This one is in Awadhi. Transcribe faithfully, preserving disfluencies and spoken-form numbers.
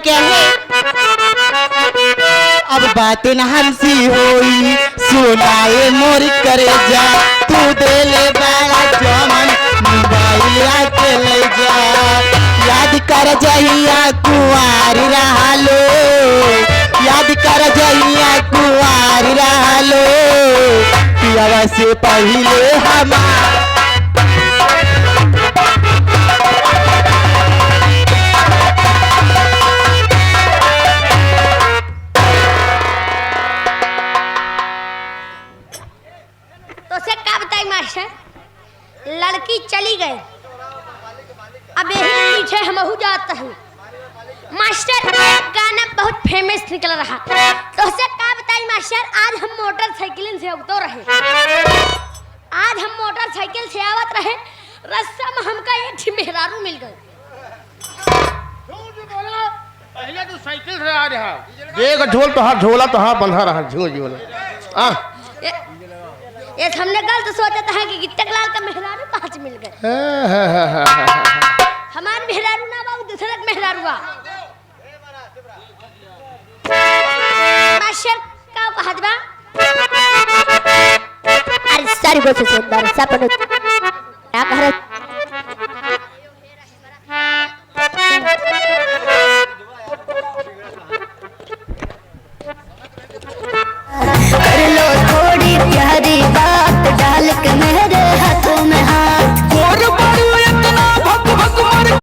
कहे, अब बात न हमसी होई, सुनाए मोर करेजा, तू देले बाड़ा जमन मोबाइल आके ले जा। याद कर जहिया कुंवार रहलो, याद कर जहिया कुंवार रहलो, पियावा से पहिले हमार तोसे का बताई मास्टर, लड़की चली गई, अब यही पीछे हमहू जात हई। मास्टर, एक गाना बहुत फेमस निकल रहा, तोसे का बताई मास्टर, आज हम मोटरसाइकिल से उतर रहे, आज हम मोटरसाइकिल से आवत रहे, रस्ता में हमका एक ठे मेहरारू मिल गई। झूठ बोला, पहले तू साइकिल से आ रहा। देख ढोल तो हाथ ढोला तो हाथ बंधा रहा, झूठ बोला। आ, ये, ये हमने गलत सोचा था कि गिट्टक लाल का मेहरारू कहाँ से मिल गए? हाँ, हाँ, हाँ, हाँ, हाँ। हमार मेहरारू ना बा, उ दूसरे के मेहरारू बा। मास्टर का कहत बा? अरे सारी बस सुंदर सपन क्या कह रहे?